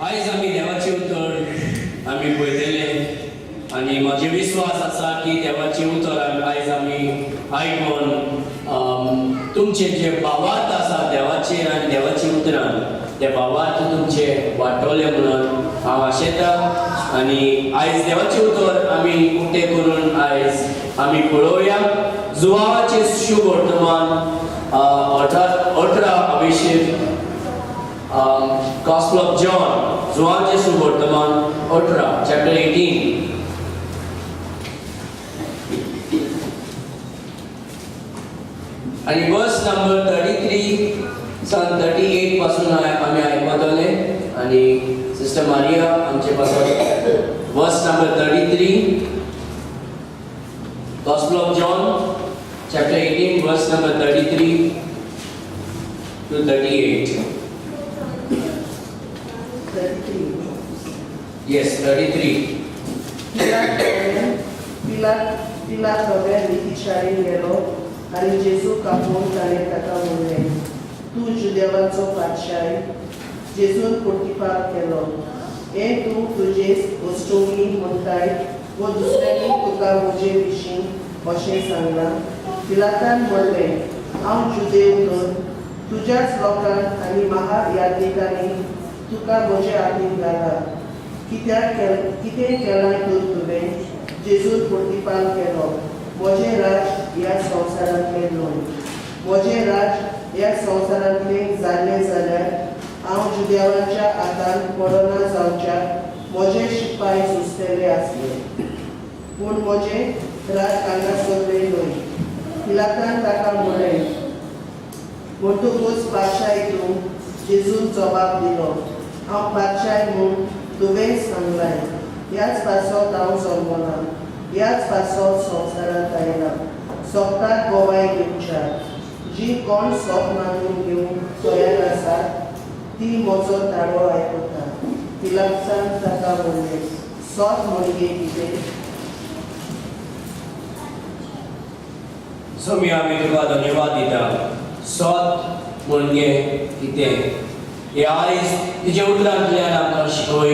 आयज आमी देवाचें उतर आमी पळयतले आनी म्हजे विस्वास आसा की देवाचें उतर आयज आमी आयकून तुमचे जे भावार्थ आसा देवाचेर आनी देवाच्या उतरान ते भावार्थ तुमचे वाडटले म्हणून हांव आशेतां. आनी आयज देवाचें उतर आमी उक्तें करून आयज आमी पळोवया. जुवावाचें शुभ वर्तमान 18 अभिशेक, Gospel of John, जुवांचे शुभ वर्तमान 18, chapter 18. आणि वर्स नंबर 33 सावन 38 पासून आमी आयकतले. आणि सिस्टर मारिया आमचे पासून verse number 33, Gospel of John, chapter 18, verse number 33 to 38. 33. Yes, 33. पिलात नव्या नितीशाळेन गेलो आनी जेजूक आपोवन ताणें ताका म्हणलें, तूं जुदेवांचो पातशाय? जेजून प्रतिपाद केलो, हें तूं तुजेच वस्तुंनी म्हणटाय वो दुसऱ्यांनी तुका म्हजे विशीं अशें सांगलां? पिलातान म्हणलें, हांव जुदेव तर? तुज्याच लोकांक आनी महायाज्ञिकांनी तुका म्हजे हातीन घाला. कित्याक कितें केलां तर तुवें? जेजून प्रतिपाद केलो, म्हजें राज ह्या संवसारांतलें न्हय. म्हजें राज ह्या संवसारांतलें जाल्लें जाल्यार हांव जुदेवांच्या हातान पडना जावच्या म्हजे शिपाय झुजतले आसले, पूण म्हजें राज हांगासरलें न्हय. पिलातान ताका म्हणलें, म्हणटकूच पातशाय तूं? जेजून जबाब दिलो, हांव पातशाय म्हूण तुवें सांगलाय. ह्याच पासत हांव जल्मला, ह्याच पासत संवसारांत आयला, सोगटाक गवाय दिवच्याक. जी कोण सोत मानून घेवंक तयार आसात ती म्हजो ताळो आयकता. पिलातान ताका म्हणलें, सोत म्हणजे कितें? स्वामी, आमी तुका धन्यवाद दिता. सत म्हणजे कितें हे आयज तुज्या उतरांतल्यान आमकां शिकय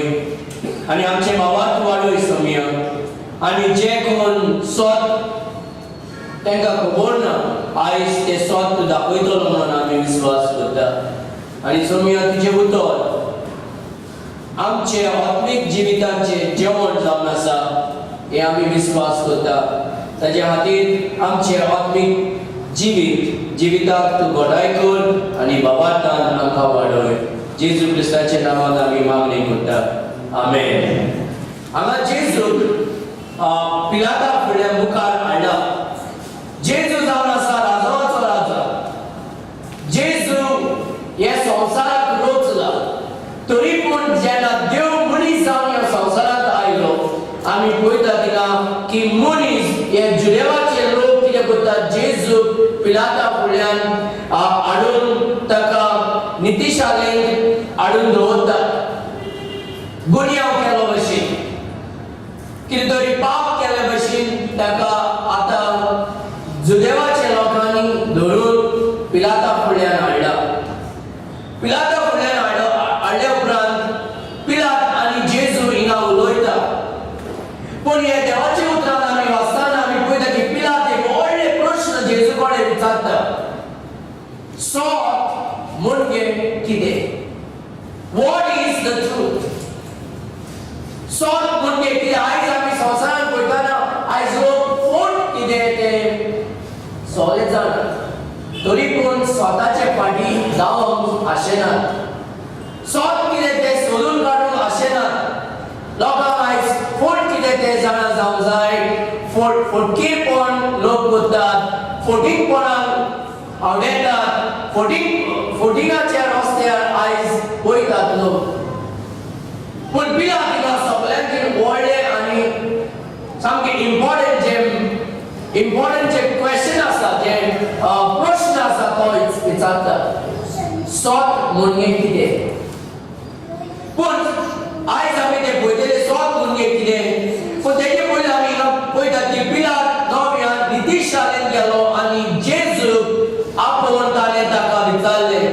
आनी आमचे भावार्थ वाडय स्वामी. आनी जे कोण सत तांकां खबर ना, आयज ते सत तूं दाखयतलो म्हणून आमी विस्वास करता. आनी स्वामी, तुजें उतर आमचे आत्मीक जिवितांचे जेवण जावन आसा हे आमी विस्वास करता. ताजे खातीर आमचे आत्मीक जिविताक तूं घटाय कर आनी भावार्थान आमकां वाडय. जेजू क्रिस्ताच्या नांवान आमी मागणी करता, आमेन. हांगा जेजूक पिलाता फुडल्या मुखार हाडला. जेजू जावन आसा राजाचो राजा. जेजू हे संवसाराक रचला, तरी पूण जेन्ना देव मनीस जावन ह्या संवसारांत आयलो, आमी पळयता थिंगा की मनीस हे जुदेवाचे लोक कितें करतात, जेजू पिलाता फुडल्यान हाडून ताका नितीशालेंत हाडून दवरतात. गुन्यांव केलो भशेन, कितें तरी पाप केले भशेन ताका आतां जुदेवाच्या लोकांनी धरून पिलाता फुडल्यान हाडला. पिलाता फुडल्यान हाडल्या उपरांत पिलात आनी जेजू हिंगा उलयता. पूण हे देवाच्या उतरान आमी वाचतना आमी पळयता की पिलात एक व्हडले प्रश्न जेजू कडेन विचारता, सत म्हणजे कितें? What is the truth? सत म्हणजे कितें? आयज आमी संवसारांत पळयतना आयज लोक फोट कितें ते सगळे जाणात, तरी पूण स्वताचे फाटी जावंक आशेनात, सत कितें ते सोदून काडूंक आशेनात. लोकांक आयज फोट कितें ते जाणा जावंक जाय. फोट फोटकीरपण लोक करतात, फोटींगपणाक आवडटात. फोटिंगाच्या रस्त्यार आयज वयतात लोक. पूण पिलात हिंगा सगळ्यांकीन व्हडलें आनी सामकें इम्पॉर्टंट जे क्वेश्चन आसा, जे प्रश्न आसा तो विचारता, सत म्हणजे कितें? पूण आयज आमी ते पळयतले सत म्हणजे कितें. पूण तेजे पयलीं आमी हिंगा पळयतात की पिलात नव्या नितीशालेन गेलो आनी जेजूक आपोवन ताणें ताका विचारलें,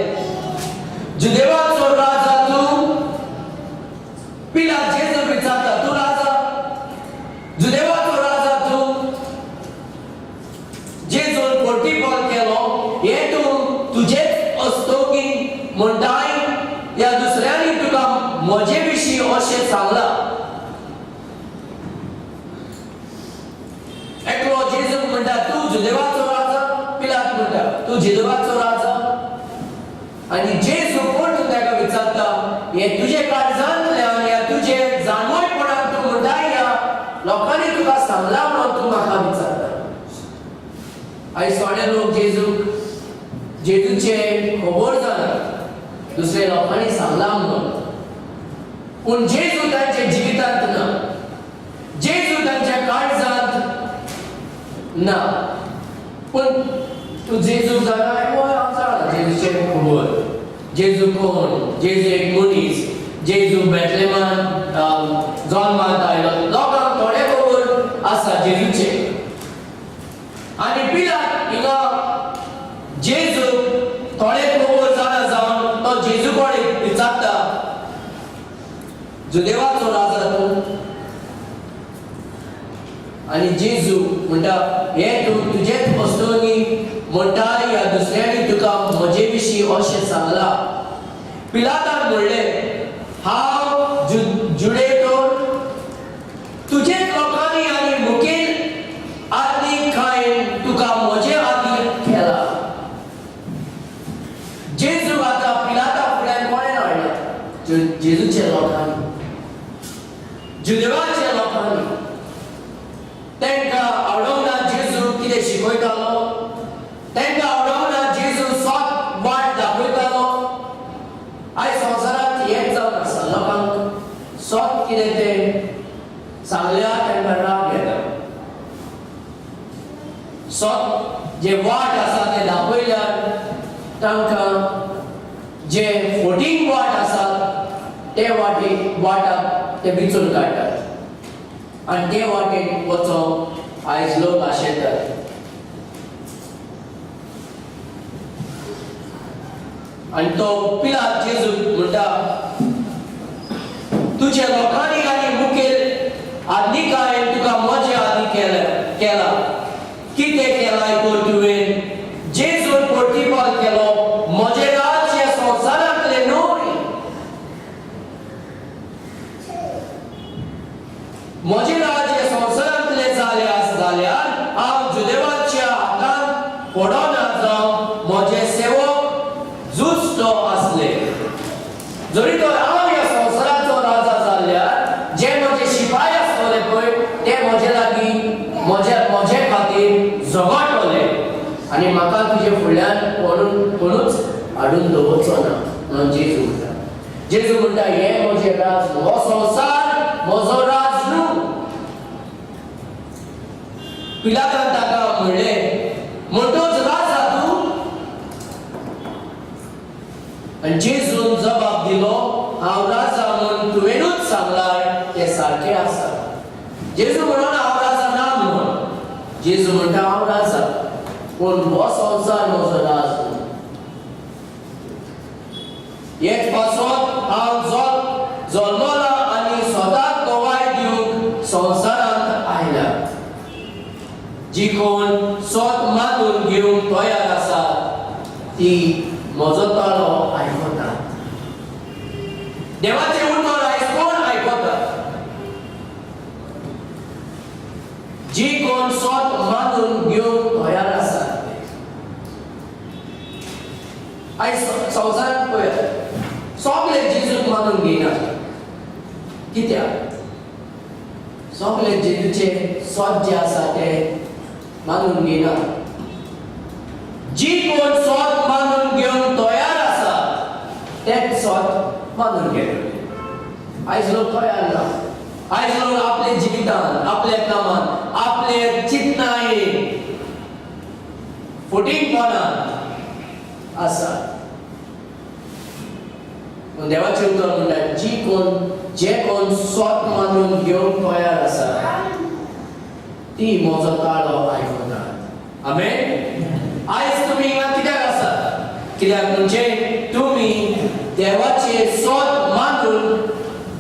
जुदेवाचो राजा तूं? पिलात जेजूक विचारता, तूं राजा, जुदेवाचो राजा तूं? जेजून प्रतिपाल केलो, हें तूं तुजेच हस्तुकीं म्हणटाय या दुसऱ्यांनी तुका म्हजे विशीं अशें सांगलां? एकलो जेजूक म्हणटा, तूं जुदेवाचो राजा? पिलात म्हणटा, तूं जुदेवाचो राजा? आनी जेजू परतून ताका विचारता, हें तुजे काळजांतल्यान या तुजे जाणवयपणान तूं म्हणटाय या लोकांनी तुका सांगलां म्हणून तूं म्हाका विचारता? आयज थोडे लोक जेजूचे खबर जाणा, दुसरे लोकांनी सांगलां म्हणून. पूण जेजू तांच्या जिवितांत ना, जेजू तांच्या काळजांत ना. पूण तूं जेजू जाणा? हय, हांव जाणा जेजूचें खबर. जेजू कोण? जेजू एक मनीस, जेजू बेतलेमान जल्मांत आयलो. लोकांक थोडे खबर आसा जेजूचे. आनी पिलात हिंगा जेजू थोडे खबर जाणा जावन तो जेजू कडेन विचारता, जुदेवाचो राजा तूं? आनी जेजू म्हणटा, हें तूं तुजेच वस्तूंनी म्हणटा या दुसऱ्यांनी तुका म्हजे विशीं अशें सांगलां? पिलातान म्हणलें, हांव जुडेतोर? तुजेच लोकांनी आनी मुखेल आदनी तुका म्हजे आदीं केला. जेजू आतां पिलाता फुड्यान कोणें हाडला? जेजूच्या लोकांनी, जुदेवाच्या लोकांनी. तांकां आवडोंक जेजू कितें शिकयतालो, तांकां आवडोंक जेजू सत वाट दाखयतालो. आयज संवसारांत हेंच जावन आसा, लोकांक सत कितें तें सांगल्यार तांकां राग येता. सत जे वाट आसा तें दाखयल्यार तांकां जे फोटींग वाट आसा ते वाटेक वाटाक ते विचून काडटात आनी ते वाटेन वचोंक आयज लोक आशेतात. आनी तो पिलात जेजूक म्हणटा, तुज्या लोकांनी आनी मुखेल आदनिकायन तुका म्हजे आदी केला, कितें केलाय तर तुवें? जेजून प्रतिपाल केलो, म्हजें राज्य संवसारांतलें न्हय. म्हजें राज्य संवसारांतलें जालें जाल्यार हांव जुदेवाच्या हातांत पडना जावं म्हजे सेवक जुस्तो आसले. जरी तर हांव ह्या संवसाराचो राजा जाल्यार जे म्हजे शिपाय आसतले पळय ते म्हजे लागीं म्हजे खातीर झगडटले आनी म्हाका तुजे फुडल्यान कोणूच हाडून दवरचो ना म्हणून जेजू म्हणटा. जेजू म्हणटा, हें म्हजें राज न्हू, हो संवसार म्हजो राज न्हू. पिलातान ताका म्हणलें, म्हणटोच राजा तूं? आनी जेजून जबाब दिलो, हांव राजा म्हूण तुवेंनूच सांगलाय तें सारकें आसा. जेजू म्हणून हांव राजा ना म्हणून, जेजू म्हणटा हांव राजा, पूण हो संवसार म्हजो राज न्हू. हेच पासत हांव जल्मला आनी स्वताक गवाय दिवंक संवसारांत आयला. जी कोण सत मानून घेवंक तयार आसा ती म्हजो ताळो आयकता. देवाचें उतर आयज कोण आयकता? जी कोण सत मानून घेवंक तयार आसा. आयज संवसारांत पळयात, सगळे जेजूक मानून घेयना. कित्याक? सगळे जेजूचे सत जे आसा ते मानून घेयना. जी कोण सत मानून घेवंक सोत मानून घेतले. आयज लोक तयार ना. आयज लोक आपले जिवितान, आपल्या कामान, आपले चिंतनायेन फटींगपणान आसा. पूण देवाचें उतर म्हणटा, जी कोण जे कोण सोत मानून घेवंक तयार आसा ती म्हजो ताळो आयकतात. आमेन. आयज तुमी हिंगा कित्याक आसात? कित्याक म्हणजे तुमी देवाचें सोत मानून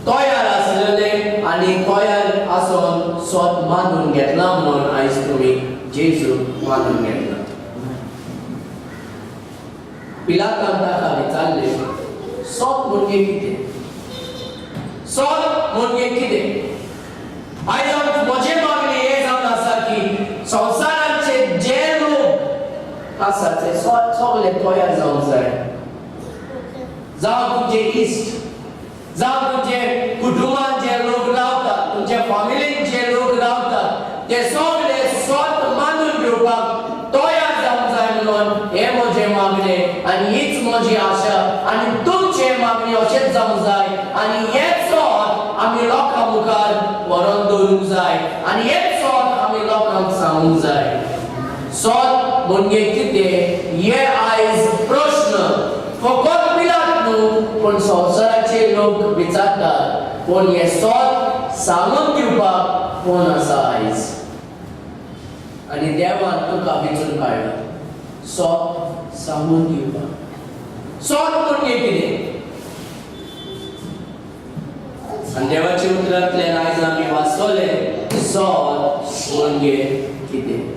तयार आसलेले आनी तयार आसून सोत मानून घेतला म्हणून आयज तुमी जेजू मानून घेतला. पिलातान ताका विचारलें, सोत म्हणजे कितें? सोत म्हणजे कितें? आयज म्हजें मागणें हें जावन आसा की संवसाराचे जे लोक आसा ते सगळे तयार जावंक जाय. जावं तुमचे इश्ट, जावं तुमचे कुटुंबान जे लोक रावतात, तुमच्या फामिलीन जे लोक रावतात, ते सगळे सोत मानून घेवपाक तयार जावंक जाय म्हणून हें म्हजें मागणें आनी हीच म्हजी आशा आनी तुमचें मागणें अशेंच जावंक जाय. आनी हें सोत आमी लोकां मुखार व्हरोन दवरूंक जाय आनी हें सोत आमी लोकांक सांगूंक जाय. सोत म्हणजे कितें हे आयज प्रश्न फकत पिलात न्हू पूण संवसाराचे लोक विचारतात. पूण हें सोत सांगून दिवपाक कोण आसा आयज? आनी देवान तुका विचून काडला सोत सांगून दिवपाक. सोत म्हणजे कितें? आनी देवाच्या उतरांतल्यान आयज आमी वाचतले सोत म्हणजे कितें.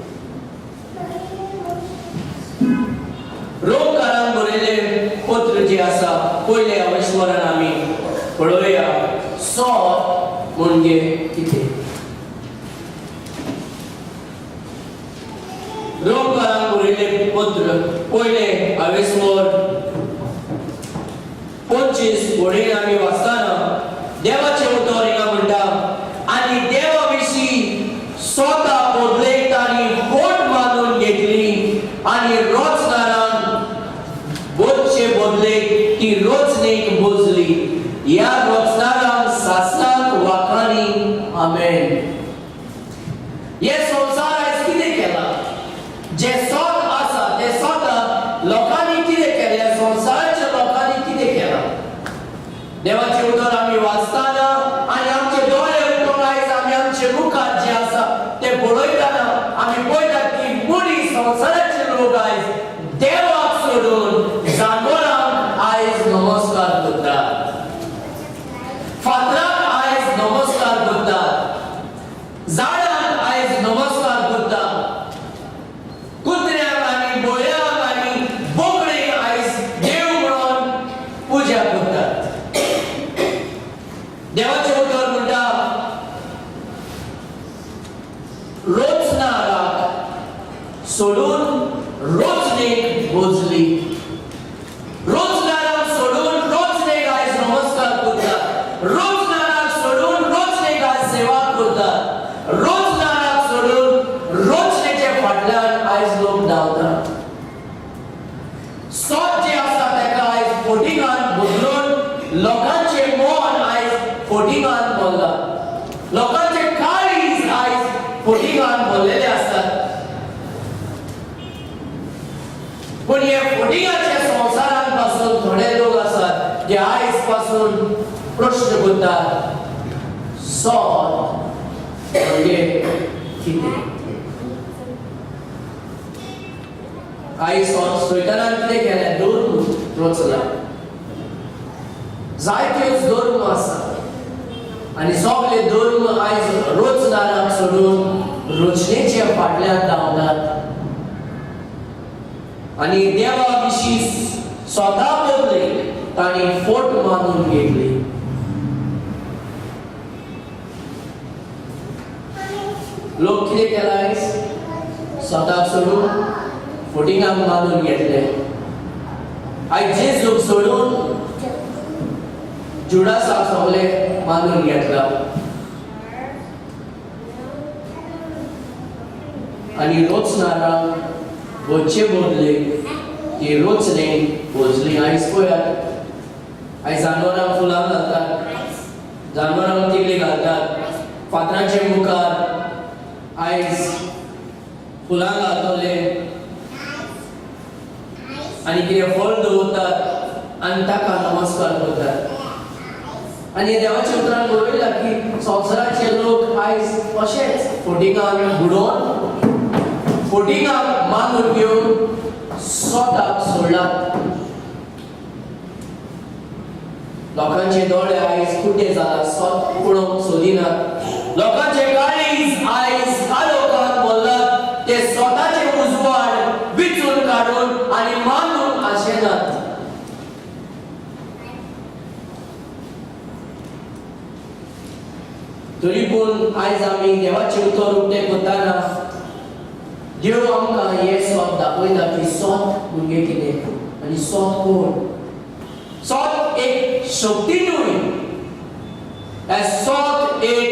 रोमकारान बरयलें पत्र जें आसा पयलें अविस्मरण आमी पळोवया सोत म्हणजे कितें. रोमकारान बरयलें पत्र पयलें अविस्मर 25 वडील आमी वाचतना देवाचें उतर हिंगा म्हणटा, आनी देवा विशीं स्वता बदलेक तांणी फोट मानून घेतली आनी रोचणारान बोधचे बदलेक ती रोचणेक बोजली. ह्या रोचणारान सासणाक वाखाणी. आमेन. हे संवसार आयज कितें केला? जे सोत आसा ते सोताक लोकांनी कितें केलें? संवसाराच्या लोकांनी कितें केलां? देवाचें उतर आमी वाचतना आनी आमचे दोळे उठोवन आयज आमी आमचे मुखार जे आसा ते पळयतना आमी पळयतात की मनीस, संवसाराचे लोक आयज देवाक सोडून जानवरांक आयज नमस्कार करतात, फातराक आयज नमस्कार करतात, झाडांक आयज नमस्कार करतात, कुत्र्यांक आनी बोळ्यांक आनी बोकडेक आयज देव म्हणून पुजा करतात. देवाचें उतर म्हणटा, रोचणाराक सोडून रोचणेक बोजली. रोचणाराक सोडून रोचणेक आयज नमस्कार करतात, रोचणाराक सोडून रोचणेक आयज सेवा करतात, रोचणाराक सोडून रोचणेच्या फाटल्यान आयज लोक धांवतात. सोत जें आसा ताका आयज फोटिंगान बदलून लोकांचें मन आयज फोटिंगान भरलां, लोकांचे काळीज आयज फोटिंगान भरलेले आसतात. पूण हे फोटिंगाच्या संवसारान पासून थोडे लोक आसात जे आयज पासून प्रश्न करतात, सोत म्हणजे कितें? आयज सैतानान कितें केलें? धर्म रचला. जायत्योच धर्म आसा आनी सगळे धर्म आयज रचणाराक सोडून रचनेच्या फाटल्यान धांवतात आनी देवा विशीं स्वता बदले तांणी फोट मानून घेतली. लोक कितें केला आयज? स्वताक सोडून फोटिंगाक मानून घेतले. आयज जेजूक सोडून जुडासाक सगळे मानून घेतला आनी रोचणाराक वचचे बदले ती रोचणे बोजली. आयज पळयात, आयज जानवरांक फुलां घालतात, जानवरांक तिगली घालतात, फातरांचे मुखार आयज फुलां घालतले आनी कितें फळ दवरतात आनी ताका नमस्कार करतात. आनी देवाच्या उतरान बरयलां की संवसाराचे लोक आयज अशेच फोटिंगान बुडोवन, फोटिंगाक मानून घेवन स्वताक सोडलात. लोकांचे दोळे आयज कुड्डे जाला, स्वत पळोवंक सोदिनात. लोकांचे काळीज आयज काळोखान भरलात, ते स्वताचे उजवाड विचून काडून आनी मानून आशेनात. तरी पूण आयज आमी देवाचें उतर उक्तें करतना देव आमकां हें सोत दाखयता की सोत म्हणजे कितें आनी सोत कोण. सोत एक शक्ती न्हय, हें सोत एक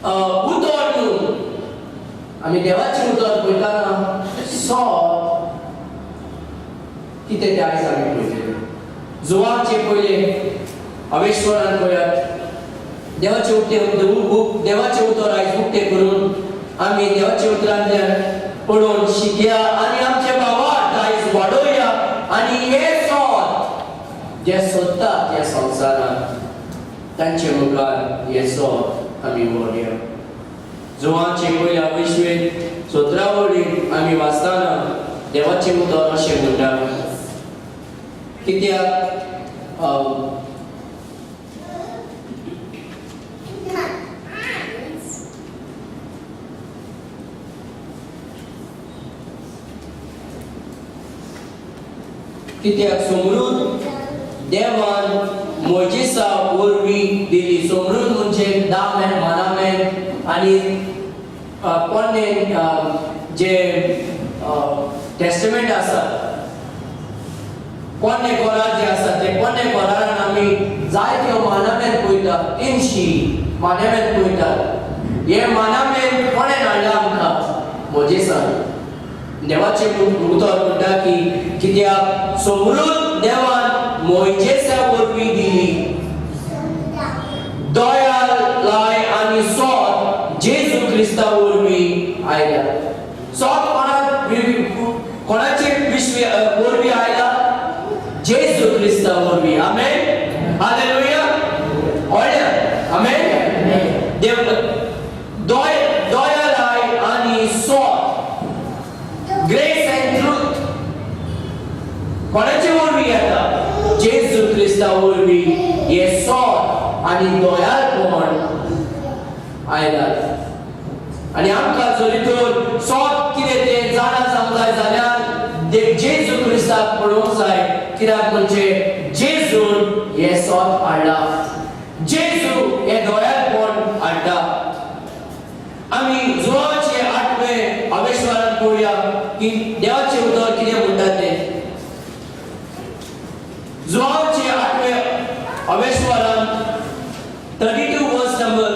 उतर न्हय. आमी देवाचें उतर पळयतना सोत कितें तें आयज आमी पळयतले. जुवाचे पयले अवेश्वरान पळयात, देवाचे उक्ते देवाचे उतर आयज उक्ते करून आमी देवाच्या उतरांतल्यान पळोवन शिकया आनी आमचे भावार्थ आयज वाडोवया आनी हे सोत जे सोदतात ह्या संवसारांत तांचे मुखार हे सोत आमी व्हरया. जुवाचे पयल्या विश्वेत 17 वडील आमी वाचतना देवाचें उतर अशें म्हणटा, कित्याक कित्याक समृद्ध देवान मोजेसा वरवीं दिली. समृद्ध म्हणजे दामेन मानामेन आनी पोन्ने जे टेस्टमेंट आसा, पोन्ने कोरार जे आसा ते पोन्ने कोरारान आमी जायत्यो मानामेन पळयतात, 300 मानामेन पळयतात. हे मानामेन कोणें हाडला आमकां? मोजेसान. देवाचें उतर म्हणटा की कित्याक समृद्ध देवान मोयजेसा वरवीं दिली दया लाय आनी सोत जेजू क्रिस्ता वरवीं आयल्या. सोत कोणाचे विश्व वरवीं आयला? जेजू क्रिस्ता वरवीं. आमेन, हालेलुया. व्हडल्या आमेन. देव दया लाय आनी सोत, ग्रेस अँड ट्रूथ कोणाचे वरवीं येता? जेजू क्रिस्ता वरवीं हे सोत आनी दयाळपण आयलात. आनी आमकां जरी तर सोत कितें तें जाणा जावंक जाय जाल्यार जेजू क्रिस्ताक पळोवंक जाय. कित्याक म्हणजे जेजून हें सोत हाडला, जेजू हें दयाळपण हाडटा. आमी जुवाचे 8वें अवेश्वरान पळोवया की देवाचें उतर कितें म्हणटा तें. जुवाचे 8वें अवेश्वरान 32 वर्स नंबर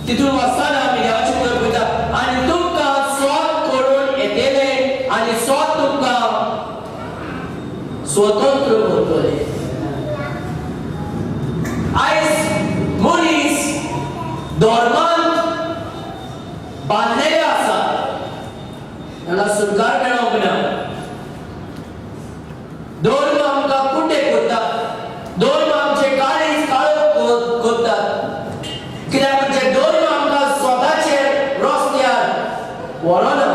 तितून वाचतना आमी देवाचें उतर पळयता, आनी तुमकां सोत करून येतले आनी सोत तुमकां स्वतंत्र करतले. आयज मनीस धर्मान बांदलेले आसा, तांकां सुटकार मेळोंक ना. धर्म आमकां कुड्डे करता, धर्म आमचे काळीज काळो करतात. कित्याक म्हणजे धर्म आमकां स्वताचे रस्त्यार व्हरना.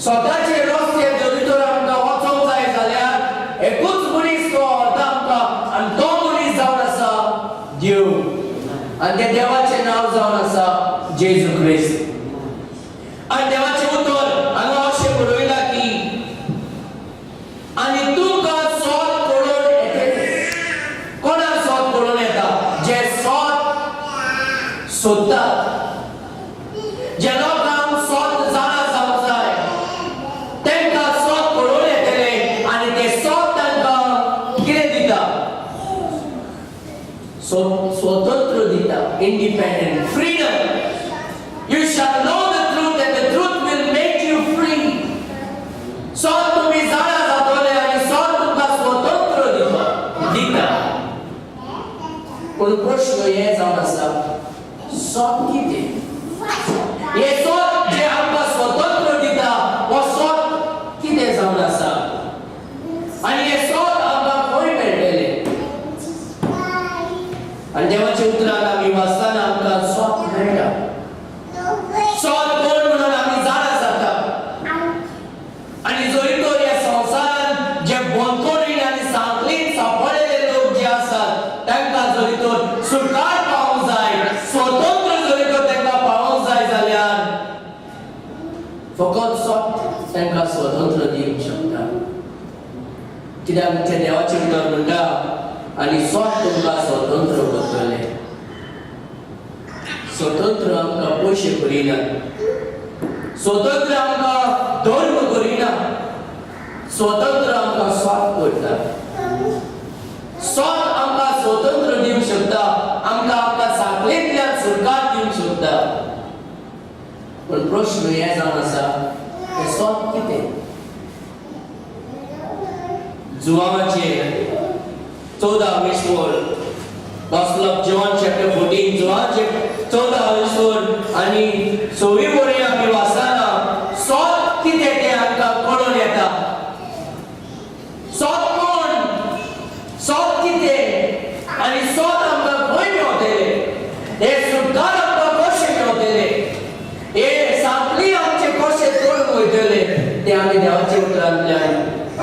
स्वताचे रस्त्यार जरी तर आमकां वचोंक जाय जाल्यार एकूच मनीस तो व्हरता आमकां, आनी तो मनीस जावन आसा देव, आनी त्या देवाचें नांव जावन आसा जेजू क्रिस्त. आनी देवाचें उतर हांगा अशें बरयलां की आनी तुमकां सोत कळोवन येतलें. कोणाक सोत कळोवन येता? जे सोत सोदतात, जे लोकांक सोत जाणा जावंक जाय तांकां सोत कळोवन येतलें. आनी तें सोत तांकां कितें दिता? स्वतंत्र दिता, independent, freedom. You shall know the truth and the truth will make you free. सोत तुमी जाणा जातले आनी सोत तुमकां स्वतंत्र जावन आसा? सत कितें? हें सत जें आमकां स्वतंत्र दिता, हो सत कितें जावन आसा आनी हें सत आमकां खंय मेळटलें? आनी देवाच्या उतरान आमी वाचतना आमकां सत मेळटा. सत कोण म्हणून आमी जाणा जाता. आनी जरी तर ह्या संवसारांत जे बंदखणीन आनी सांखळीन सांपडलेले लोक जे आसात, तांकां जरी तर सुटकार पावूंक जाय, स्वतंत्र जरी तर तांकां पावूंक जाय जाल्यार फकत सत तांकां स्वतंत्र दिवंक शकता. कित्याक आमच्या देवाचें उतर म्हणटा, आनी सत तुमकां स्वतंत्र करतलें. स्वतंत्र आमकां पयशे करिना, स्वतंत्र आमकां धर्म करिना, स्वतंत्र आमकां सत करता. सत आमकां स्वतंत्र दिवंक शकता, आमकां आमकां सांखळेंतल्यान सुटकार दिवंक शकता. पण प्रश्न हे जावन आसा, तें सत कितें? जुवांवाचे 14 वर, Gospel of John chapter 14, जुवांवाचे 14 वर आनी सवी वरी आमी वाचतना सत कितें तें आमकां कळून येता. सत कोण, सत कितें आनी सत आमकां खंय मेवतलें, हे सुटकार आमकां कशें मेवतलें, हे सांखळी आमचे कशें तोडून वयतले, ते आमी देवाच्या उतरांतल्यान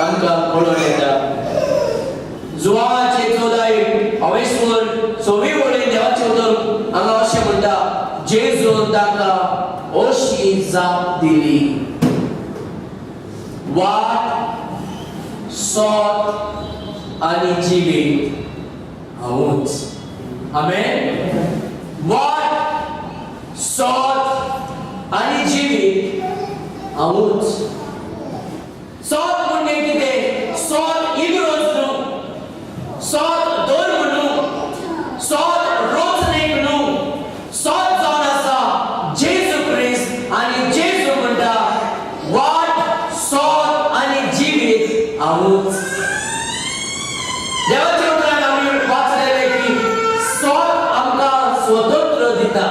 आमकां कळून येता. जुवांवाचे 14 अवेस्वर सवी वळीन देवाचें उतर हांगा अशें म्हणटा, जेजून ताका अशी जाप दिली, वाट, सत आनी जिवीत हांवूच. आमेन. वाट, सत आनी जिवीत हांवूच. सत म्हणजे कितें? सत इगर्ज न्हू, सत धर्म न्हू, सत रचणेक न्हू. सत जावन आसा जेजू क्रिस्त. आनी जेजू म्हणटा, वाट, सत आनी जिवीत हांवूच. देवाच्या उतरान आमी वाचलेले की सत आमकां स्वतंत्र दिता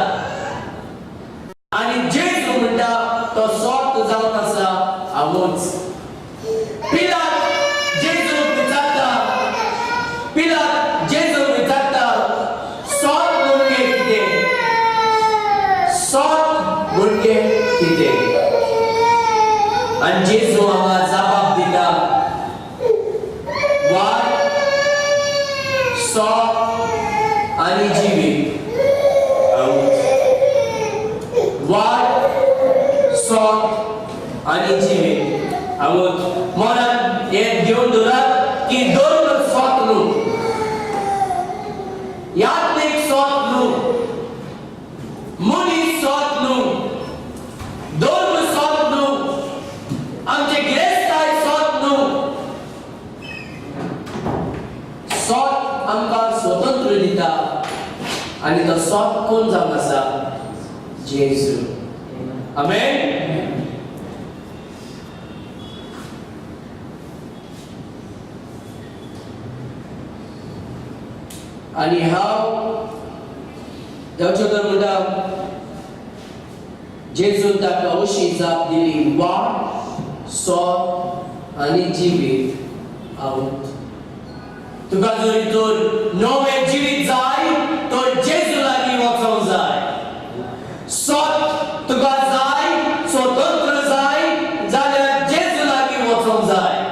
आनी जेजू म्हणटा तो सत जावन आसा हांवूच. पिलात जेजूक विचारता, पिलात जेजूक विचारता, सत म्हणजे कितें? सत म्हणजे कितें? आनी जेजू हांगा जबाब दिता, वाट, सत आनी जिवीत हांवूच. वाट, सत आनी जिवीत हांवूच. मनात हें घेवन दवरात की धर्म सत न्हू, यात्रीक सत न्हू, मनीस सत न्हू, धर्म सत न्हू, आमचे गिरेस्ताय सत न्हू. सत आमकां स्वतंत्र दिता आनी तो सत कोण जावन आसा? जेजू. आमेन. आनी हांव देवाचें उतर म्हणटा, जेजून ताका अशी जाप दिली, वाट, सत आनी जिवीत हांवूच. तुका जरी तर नवें जिवीत जाय तर जेजू लागीं वचोंक जाय. सत तुका जाय, स्वतंत्र जाय जाल्यार जेजू लागीं वचोंक जाय.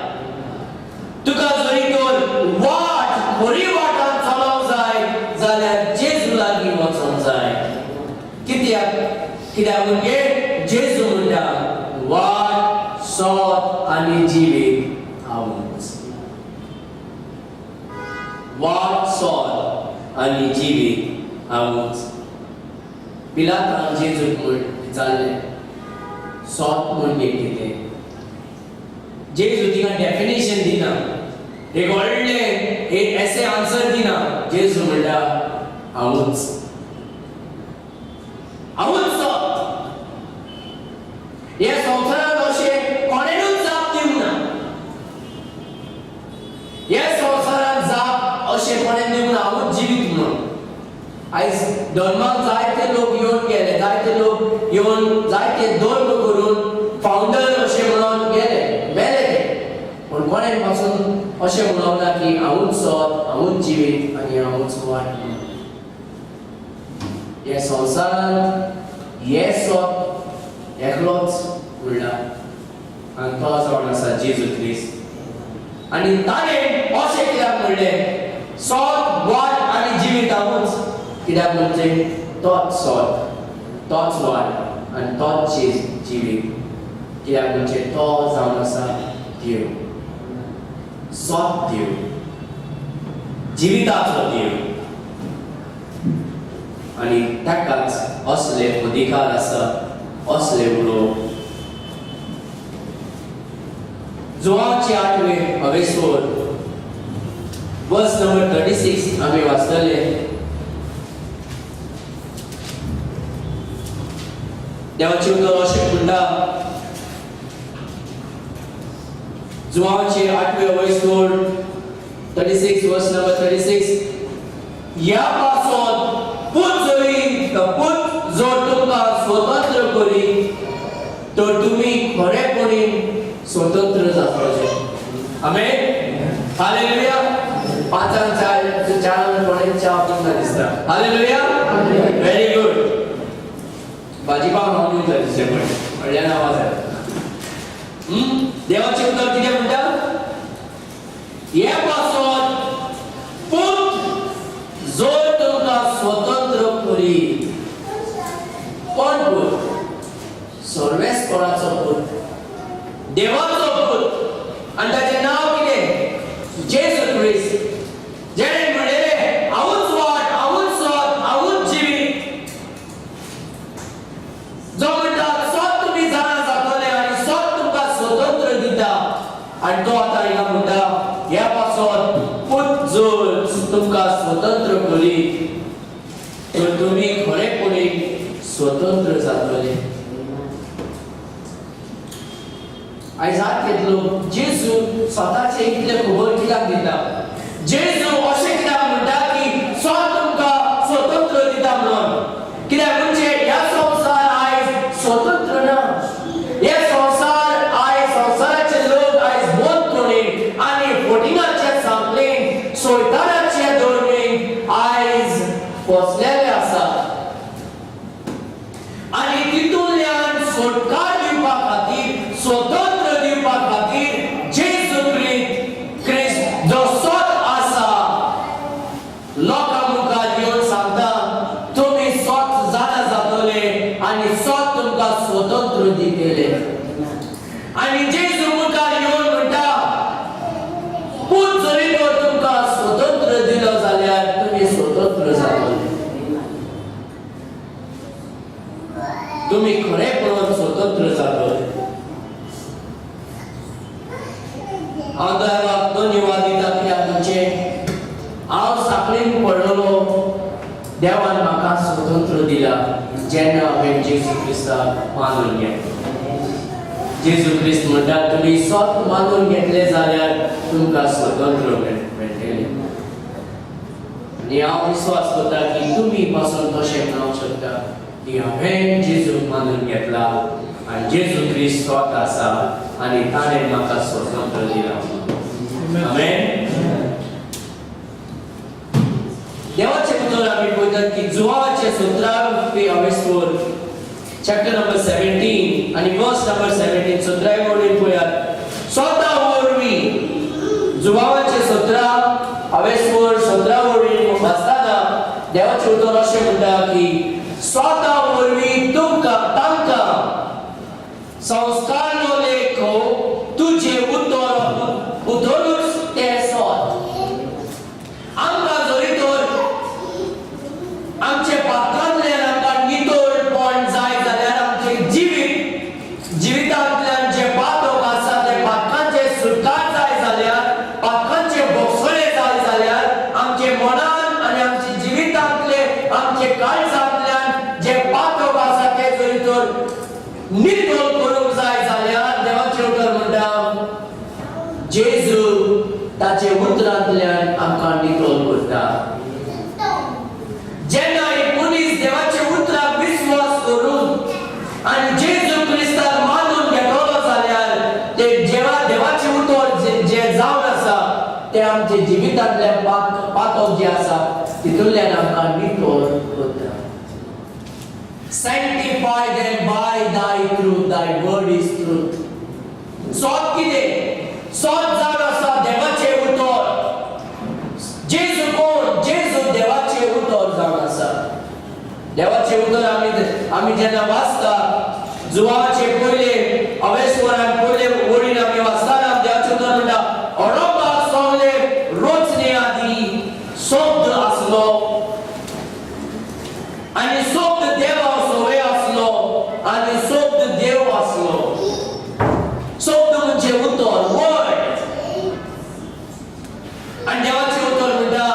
तुका जरी तर वाट, खरी वाटान चलोवंक जाय जाल्यार जेजू लागीं वचोंक जाय. कित्याक? कित्याक म्हणजे जेजू म्हणटा, वाट, सत आनी जिवीत हांवूच. वाट, सत आनी जिवीत हांवूच. पिलातान जेजूक म्हण विचारलें, सत म्हणजे कितें? जेजू तिका डेफिनेशन दिना, एक व्हडलें एक एसे आन्सर दिना. जेजू म्हणटा, हांवूच, हांवूच सत. ह्या संवसारांत अशें कोणेनूच जाप दिवंक ना. ह्या संवसारांत जाप अशें कोणें दिवंक ना, हांवूच जिवीत म्हणून. आयज धर्माक जायते लोक येवन गेले, जायते लोक येवन जायते धर्म करून फावंडर अशें म्हणून गेले, मेले ते. पूण कोणें पासून अशें म्हणूंक ना की हांवूच सत, हांवूच जिवीत आनी हांवूच वाट म्हणून. ह्या संवसारांत हें सत एकलोच उरला आनी तो जावन आसा जेजू क्रिस्त. आनी ताणें अशें कित्याक म्हणलें, सत, वाट आनी जिवीत हांवूच? कित्याक म्हणजे तोच सत, तोच वाट आनी तोच जिवीत. कित्याक म्हणजे तो जावन आसा देव, सत देव, जिविताचो देव. आनी ताकाच असले अधिकार आसा, असले उलोवप. जुवांची आठवे हवेसोर वर्स नंबर 36 आमी वाचतले. देवाचें उतर अशें म्हणटा, जुवांची आठवे हवेसोर 36 वर्स नंबर 36, ह्या पासत पूत जरी पूत जर तुमकां स्वतंत्र करी तर तुमी खरेपणी स्वतंत्र जातले. आमेन, हालेलुया. 5 4 4 कोणे च्या पितना दिसता. Hallelujah, very good. भाजीपाव खावन दिता दिसचे पडलें, व्हडल्यान आवाज येता. देवाचें उतर कितें म्हणटा, हे पासत पूत जर तुमकां स्वतंत्र करी. कोण पूत? सर्वेस्पराचो पूत, देवाचो पूत. आनी ताचें नांव कितें? जेजू क्रिस्त. जेणें म्हणलेलें, हांवूच वाट, हांवूच सत, हांवूच जिवीत. जो म्हणटा सत तुमी जाणा जातले आनी सत तुमकां स्वतंत्र दिता. आनी तो आतां हिंगा म्हणटा, ह्या पासत पूत जर तुमकां स्वतंत्र करी तर तुमी खरेपणी स्वतंत्र जातले. आयज हात घेतलो, जेजू स्वताचे इतले खबर कित्याक दिता? जेजू अशें कित्याक म्हणटा की स्वत तुमकां स्वतंत्र दिता म्हणून? कित्याक म्हणजे ह्या संवसार आयज स्वतंत्र ना. हे संवसार आयज, संवसाराचे लोक आयज बंदखणीन आनी फटिंगाचे सांपळेन, सोयतानाचे धर्मीन आयज पोसलेले आसा. आनी तितूंतल्यान सुटकार दिवपा खातीर, स्वतंत्र दिवपा खातीर जेजू क्रिस्त जो सत आसा लोकां मुखार येवन सांगता, तुमी सत जाणा जातले आनी सत तुमकां स्वतंत्र दितले. आनी जेजू मुखार येवन म्हणटा, पूत जरी तर तुमकां स्वतंत्र दिलो जाल्यार तुमी स्वतंत्र जातले, तुमी खरेपणान स्वतंत्र जातले. हांव देवाक धन्यवाद दिता कित्याक म्हणजे हांव साकळीन पडलेलो, देवान म्हाका स्वतंत्र दिला जेन्ना हांवें जेजू क्रिस्ताक मानून घेतलो. जेजू क्रिस्त म्हणटा, तुमी सत मानून घेतले जाल्यार तुमकां स्वतंत्र मेळटलें. आनी हांव विस्वास करता की तुमी पासून तशें म्हणूंक शकता की हांवें जेजूक मानून घेतला आनी जेजू क्रिस्त स्वत आसा आनी ताणें म्हाका स्वतंत्र दिला. आमेन. देवाचें उतर आमी पळयतात की जुवाचे 17 अवेस्कोर चॅप्टर नंबर 17 आनी वर्स नंबर 17, 17 वडील पळयात. स्वता वरवीं जुवाचे 17 अवेस्कोर 17 वडील वाचतना देवाचें उतर अशें म्हणटा की स्वता वरवीं तुमकां तांकां संस्कार लेखो तुजे उतर उतरूच तें सत. आमकां जरी तर आमचे पात्रांतल्यान आमकां नितळपण जाय जाल्यार आमचें जिवीत जिवितांतल्यान जे पातक आसा ते पातकांचे सुटकार जाय जाल्यार, पातकांचे बोगसणे जाय जाल्यार, आमचे मनान आनी आमचे जिवितांतले आमचे काळजांतल्यान जे पातक आसा ते जरी तर नितळ करूंक जाय जाल्यार देवाचें उतर म्हणटा जेजू ताचे उतरांतल्यान आमकां नितळ करता. जेन्ना तें आमचे जिवितांतल्या पातक जें आसा तितूंतल्यान आमकां नितळ करता. Sanctify them by thy truth, thy word is truth. सोत कितें? सोत जावन आसा देवाचें उतर. जेजू कोण? जेजू देवाचें उतर जावन आसा. देवाचें उतर आमी आमी जेन्ना वाचता, जुवाचे पयले अवेस्वरान पयले वळीन आमी वाचतना देवाचें उतर म्हणटा, अरंभाक सगळे रचणे आदी शब्द आसलो आनी शब्द देवा सवे आसलो आनी शब्द देव आसलो. शब्द म्हणजे उतर, वर्ड. आनी देवाचें उतर म्हणटा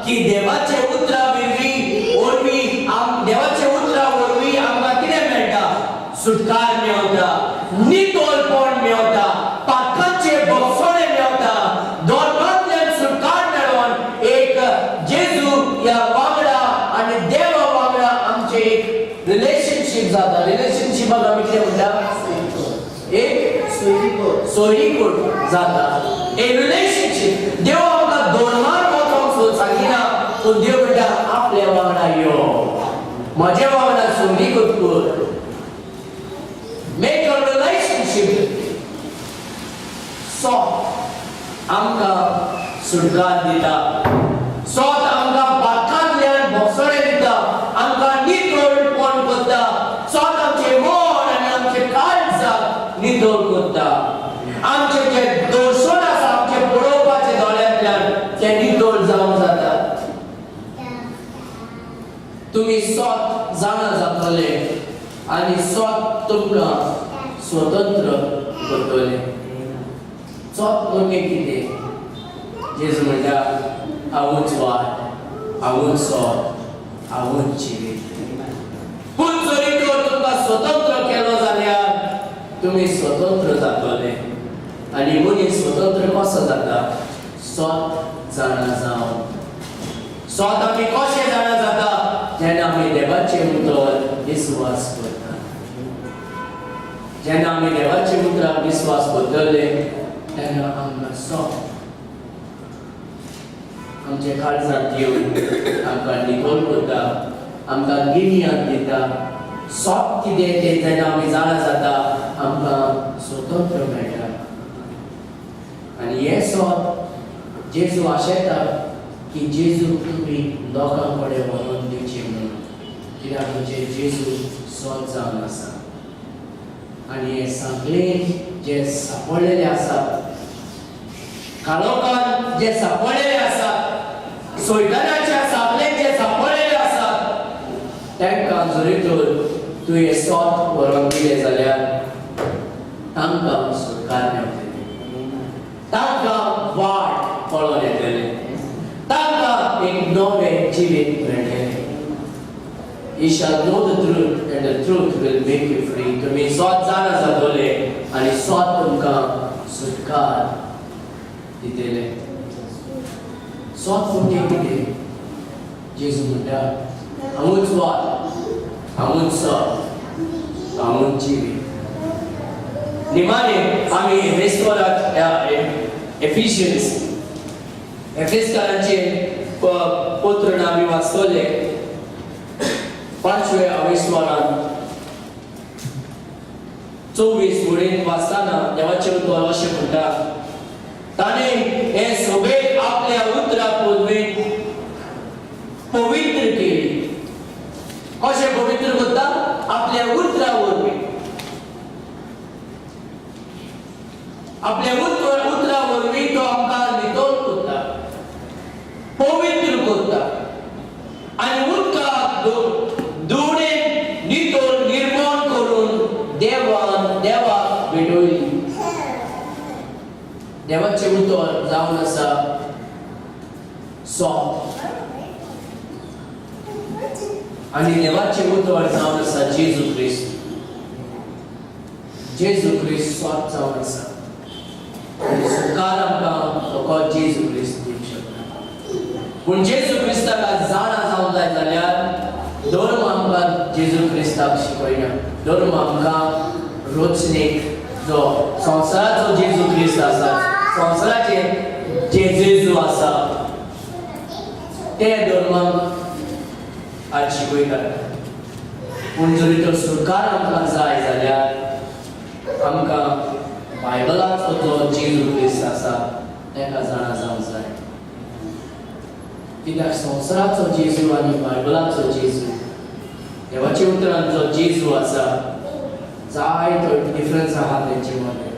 की देवाचे उतरा वरवीं देवाचे उतरा वरवीं आमकां कितें मेळटा? सुटकार मेवता, नितळपण मेवता, पातकांचे बक्षणे मेवता. धर्मांतल्यान सुटकार मेळोवन एक जेजू ह्या वांगडा आनी देवा वांगडा आमचें एक रिलेशनशीप जाता. रिलेशनशिपाक आमी कितें म्हणटा? एक सोयरीगत. सोयरीगत जाता, ए रिलेशनशीप. देव आमकां धर्मार वचोंक सांगिना, पूण देव म्हणटा, आपल्या वांगडा यो, म्हज्या वांगडा सोयरीगत कर. Make a relationship. सोत आमकां सुटकार दिता, सोत आमकां पातकांतल्यान भोगसणे दिता, आमकां नितळपण करता. सोत आमचें मन आनी आमचें काळजाक नितळ करता. आमचें जें दर्शन आसा, आमचें पळोवपाचें दोळ्यांतल्यान, तें नितळ जावंक जाता. तुमी सोत जाणा जातले आनी सोत तुमकां स्वतंत्र करतले. सोत म्हणजे कितें? जेजू म्हणटा, हांवूच वाट, हांवूच सोत, हांवूच जिवीत. पूण जरी तर तुमकां स्वतंत्र केलो जाल्यार तुमी स्वतंत्र जातले. आनी मनीस स्वतंत्र कसो जाता? सोत जाणा जावन. सोत आमी कशें जाणा जाता? जेन्ना आमी देवाचें उतर विस्वास करता. जेन्ना आमी देवाच्या उतराक विस्वास करतले, तेन्ना आमकां सोत आमच्या काळजांत येवन आमकां नितळ करता, आमकां गिन्यान दिता. सोत कितें तें जेन्ना आमी जाणा जाता, आमकां स्वतंत्र मेळटा. आनी हें सोत जेजू आशेता की जेजू तुमी लोकां कडेन व्हरोन दिवचें म्हणून, कित्याक म्हणजे जेजू सोत जावन आसा. आनी हे सगळे जे सापडलेले आसात, काळोखान जे सापडलेले आसात, सैतानाच्या सापळेन जे सापडलेले आसात, तांकां जरी तर तुवें सोत व्हरोन दिलें जाल्यार तांकां सुटकार मेळटली, तांकां वाट कळोन येतलें, तांकां एक नवें जिवीत मेळटलें. You shall know the truth and the truth will make you free. तुम्ही सोत जाणा जातले आनी सोत तुमकां सुटकार दितले. सोत म्हणजे कितें? जेजू म्हणटा, हांवूच वाट, हांवूच सोत, हांवूच जिवीत. निमाणे आमी एफेसोराक, एफिशियन्स, एफेसकारांचे पत्र आमी वाचतले. पांचव्या अविस्वारान 24 वळीन वाचताना देवाचें उतर अशें म्हणटा, ताणें हे सभेक आपल्या उतरा वरवीं पवित्र केली. कशें पवित्र करता? आपल्या उतरा वरवीं. आपल्या उतरा वरवीं तो आमकां नितळ करता, पवित्र करता आनी उदकाक धुवणे नितळ निर्माण करून देवान देवाक भेटयली. देवाचें उतर जावन आसा सोत आनी देवाचें उतर जावन आसा जेजू क्रिस्त. जेजू क्रिस्त सोत जावन आसा आनी सुटकार आमकां फकत जेजू क्रिस्त दिवंक शकता. पूण जेजू क्रिस्ताक जाणा जावंक जाय जाल्यार धर्म आमकां जेजू क्रिस्ताक शिकयना. धर्म आमकां रचणेक जो संवसाराचो जेजू क्रिस्त आसा, संवसाराचे जे जेजू ते धर्माक आज शिकयतात. पूण जरी तर सुटकार आमकां जाय जाल्यार आमकां बायबलाचो जो जेजू क्रिस्त आसा ताका जाणा जावंक जाय. कित्याक संवसाराचो जेजू आनी बायबलाचो जेजू, देवाच्या उतरान जो जेजू आसा, जायतो डिफरन्स आहा तेंचे मदें.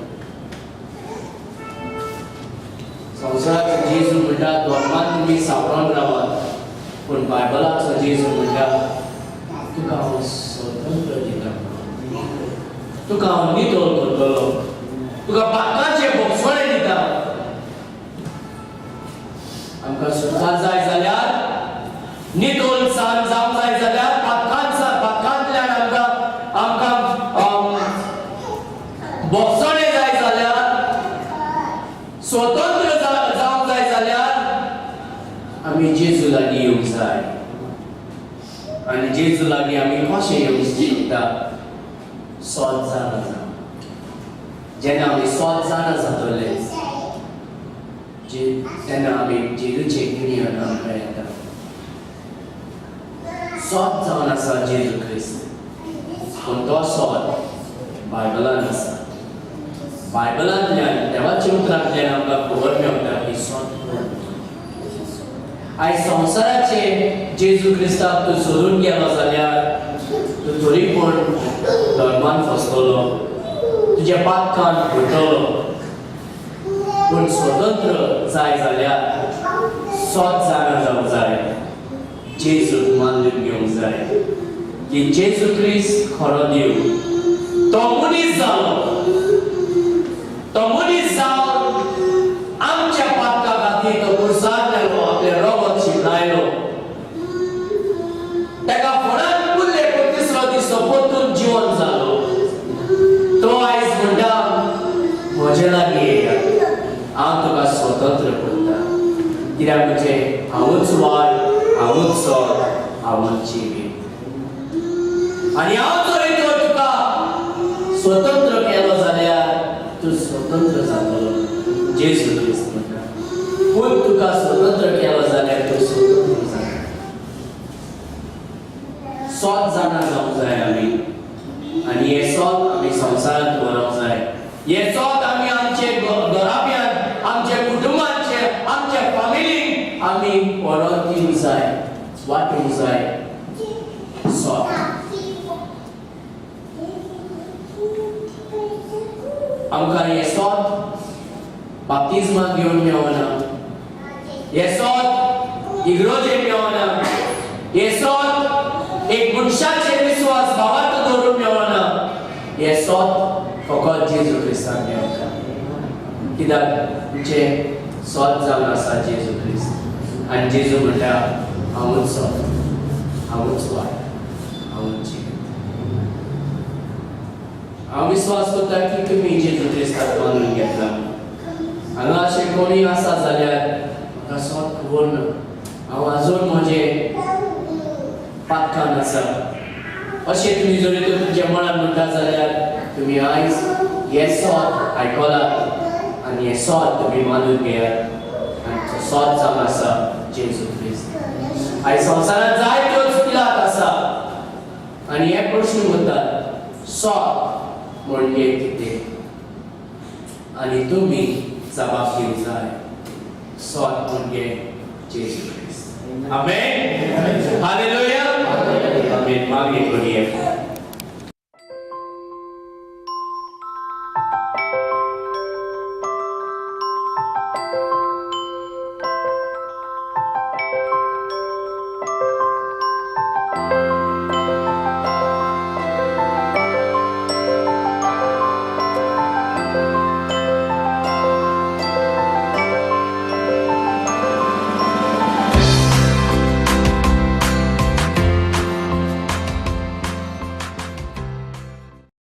संवसाराचो जेजू म्हणटा धर्मान तुमी सापडून रावात, पूण बायबलाचो जेजू म्हणटा तुका हांव स्वतंत्र दिता, तुका हांव नितळ करतलो, तुका पातकाचे भोगसणे दिता. आमकां सुटका जाय जाल्यार, नितळ सान जावंक जाय जाल्यार, पातकांतल्यान आमकां आमकां भोगसणे जाय जाल्यार, स्वतंत्र जावंक जाय जाल्यार आमी जेजू लागीं येवंक जाय. आनी जेजू लागीं आमी कशें येवंक शकता? सोद जाणा जावन. जेन्ना आमी सोद जाणा जातले तेन्ना आमी जेजूचे गिन्यान आमकां येता. सोद जावन आसा जेजू क्रिस्त, पूण तो सोद बायबलान आसा. बायबलांतल्यान, देवाच्या उतरांतल्यान आमकां खबर मेळटा की सोद कोण. आयज संवसाराचे जेजू क्रिस्ताक तूं सोदून गेलो जाल्यार तूं तरी पूण धर्मान फसतलो, तुज्या पातकान पडटलो. पूण स्वतंत्र जाय जाल्यार सोद जाणा जावंक जाय, जेजूक मानून घेवंक जाय की जेजू क्रिस्त खरो देव. तो मनीस जालो, तो मनीस जावन आमच्या पातका खातीर तो खुर्सार गेलो, आपलें रगत शिंपडायलो, ताका फोंडांत पुरले, पूण तिसरो दीस तो परतून जिवन जालो. तो आयज म्हणटा, म्हजे लागीं येया, हांव तुका स्वतंत्र करता, कित्याक म्हणजे हांवूच वाट, हांवूच सत, हांवूच जिवीत. आनी हांव जर तर तुका स्वतंत्र केलो जाल्यार तूं स्वतंत्र जातलो. जेजू क्रिस्त म्हणटा, पूण तुका स्वतंत्र केलो जाल्यार तूं स्वतंत्र जातलो. सोद जाणा जावंक जाय आमी आनी हें सोद आमी संवसारांत व्हरूंक जाय. हें सोद आमी आमचे घराब्यांत, आमच्या कुटुंबांचे, आमच्या फॅमिलीक आमी व्हरोन दिवंक जाय, वांटूंक जाय सोद. आमकां हें सोद बाप्तिज्मा घेवन मेळना, हें सोद इगर्जेन मेळना, हें सोद एक मनशाचेर विस्वास भावार्थ दवरून मेळना. हें सोद फकत जेजू क्रिस्तान मेळटा, कित्याक तुमचें सोद जावन आसा जेजू क्रिस्त. आनी जेजू म्हणटा, हांवूच सोद, हांवूच वाट, हांवूच जिवीत. हांव विस्वास करता की तुमी जेजू क्रिस्ताक मानून घेतला. हांगा अशें कोणूय आसा जाल्यार, म्हाका सोद खबर ना, हांव अजून म्हजें पातकान आसा, अशें तुमी जरी तर तुमच्या मनान म्हणटा जाल्यार तुमी आयज हें सोद आयकलात आनी हें सोद तुमी मानून घेयात. आनी तो सोद जावन आसा जेजू क्रिस्त. आयज संवसारांत जायत्योच पिलात आसा आनी हे प्रश्न म्हणटात, सोद म्हणजे कितें? आनी तुमी जबाब दिवंक जाय, सोद म्हणजे जेजू क्रिस्त. आमेन, हालेलुया, आमेन. मागणी करूया.